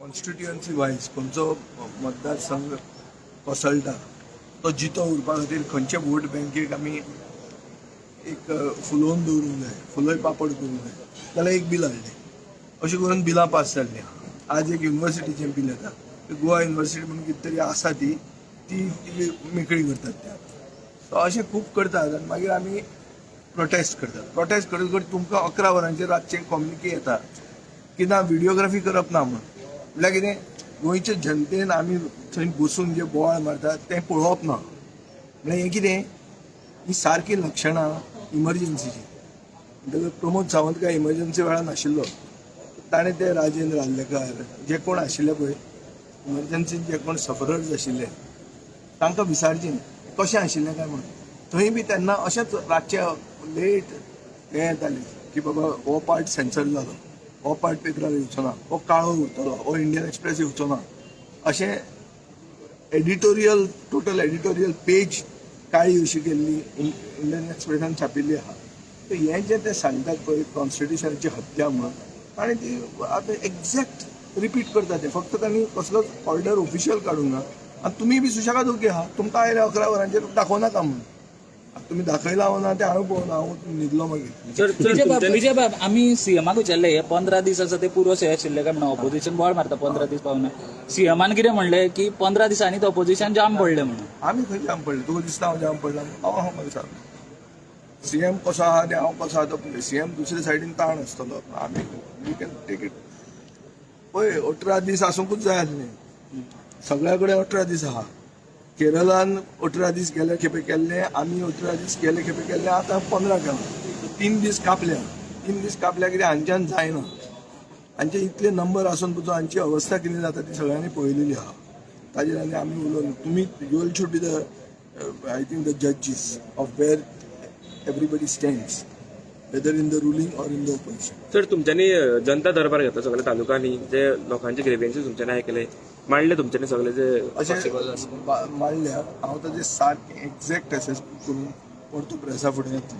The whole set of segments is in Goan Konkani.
कॉन्स्टिट्युएन्सी वायज खंयचो मतदारसंघ कोसळटा तो जितो उरपा खातीर खंयचे वोट बँकेक आमी एक फुलोवन दवरूंक जाय, फुलोय पापड करूंक जाय जाल्यार एक बील हाडलें. अशें करून बिलां पास जाल्लीं. आज एक युनिवर्सिटीचें बील येता, गोवा युनिवर्सिटी म्हणून कितें तरी आसा, ती ती ती मेकळी करतात ते. सो अशें खूब करतात आनी मागीर आमी प्रोटेस्ट करतात. प्रोटेस्ट करत करत तुमकां 11 वरांचेर रातचे कॉम्युनिके येता की ना, व्हिडिओग्राफी करप ना म्हणून. म्हणल्यार कितें, गोंयचे जनतेन आमी थंय बसून जे बोवाळ मारतात तें पळोवप ना म्हणल्यार हें कितें? ही सारकी लक्षणां इमर्जन्सीची. म्हणटकच प्रमोद सावंत काय इमर्जन्सी वेळार नाशिल्लो. ताणें ते राजेंद्र आर्लेकर जे कोण आशिल्ले पळय, इमर्जन्सीन जे कोण सफरर्स आशिल्ले तांकां विचारचें कशें आशिल्लें काय म्हणून. थंय बी तेन्ना अशेंच रातचे लेट हें येतालें की बाबा हो पार्ट सेन्सर जालो, हो पार्ट पेपरार येवचो ना, हो काळो उरतलो, हो इंडियन एक्सप्रेस येवचो ना. अशें एडिटोरियल, टोटल एडिटोरियल पेज काळी अशी केल्ली इंडियन एक्सप्रेसान छापिल्ली आहा. तर हें जें ते सांगतात पळय कॉन्स्टिट्युशनाची हत्या म्हणून, आनी ती आतां एक्झॅक्ट रिपीट करता ते. फक्त तांणी कसलोच ऑर्डर ऑफिशियल काडूंक ना आनी तुमी बी सुशेगाद ओके आहा. तुमकां आयले 11 वरांचेर, दाखोवनाका म्हणून. आतां तुमी दाखयला ना तें हांवें पळोवना, हांव न्हिदलो मागीर. सर, सर, विजय बाब, तुमच्यांनी विजय बाब, आमी सीएमाक विचारले, हे 15 दीस आसा ते पुरो आशिल्ले काय म्हणून. ऑपोजिशन बोवाळ मारता, 15 दीस पावना. सीएमान कितें म्हणलें की 15 दिसांनी ऑपोजिशन जाम पडलें म्हणून. आमी खंय जाम पडले? तुका दिसता हांव जाम पडला? हांव आहा मरे सारको. सीएम कसो आहा आनी हांव कसो आहा तो पळय. सीएम दुसरे सायडीन ताण आसतलो, आमी we can take it. पळय, 18 दीस आसूंकूच जाय आसले. सगळ्या कडेन 18 दीस आहा. केरळान 18 दीस गेले खेपे केल्ले, आमी 18 दीस गेले खेपे केल्ले, आतां 15 केला. 3 दीस कापल्या. 3 दीस कापल्या कित्याक हांच्यान जायना. हांचे इतले नंबर आसून सुद्दां हांची अवस्था कितें जाता ती सगळ्यांनी पळयलेली आहा. ताजेर आनी आमी उलोवन तुमी, you all should be the, I think, the judges of where everybody stands, whether in the ruling or in the opposition. Sir, तुमच्यांनी जनता दरबार घेतला सगळ्या तालुक्यांनी, जे लोकांचे ग्रेव्हन्सीस तुमच्यांनी आयकले, मांडले तुमच्यांनी सगळे जे अशें पॉसिबल आसा. मांडल्या. हांव ताजें सारकें एक्झॅक्ट एसेसमेंट करून परतो प्रेसा फुडें येतलो,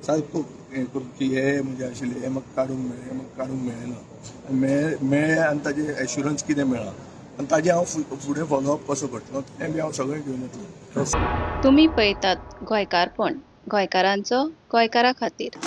सारको हें करून की हे म्हजें आशिल्लें, हें म्हाका काडूंक मेळ्ळें, हें म्हाका काडूंक मेळ्ळें ना आनी मेळ्ळें मेळ्ळें आनी ताजें एश्युरन्स कितें मेळ्ळां आनी ताजें हांव फुडें फॉलोअप कसो करतलो तें बी हांव सगळें घेवन येतलो. तुमी पळयतात गोंयकारपण, गोंयकारांचो गोंयकारा खातीर.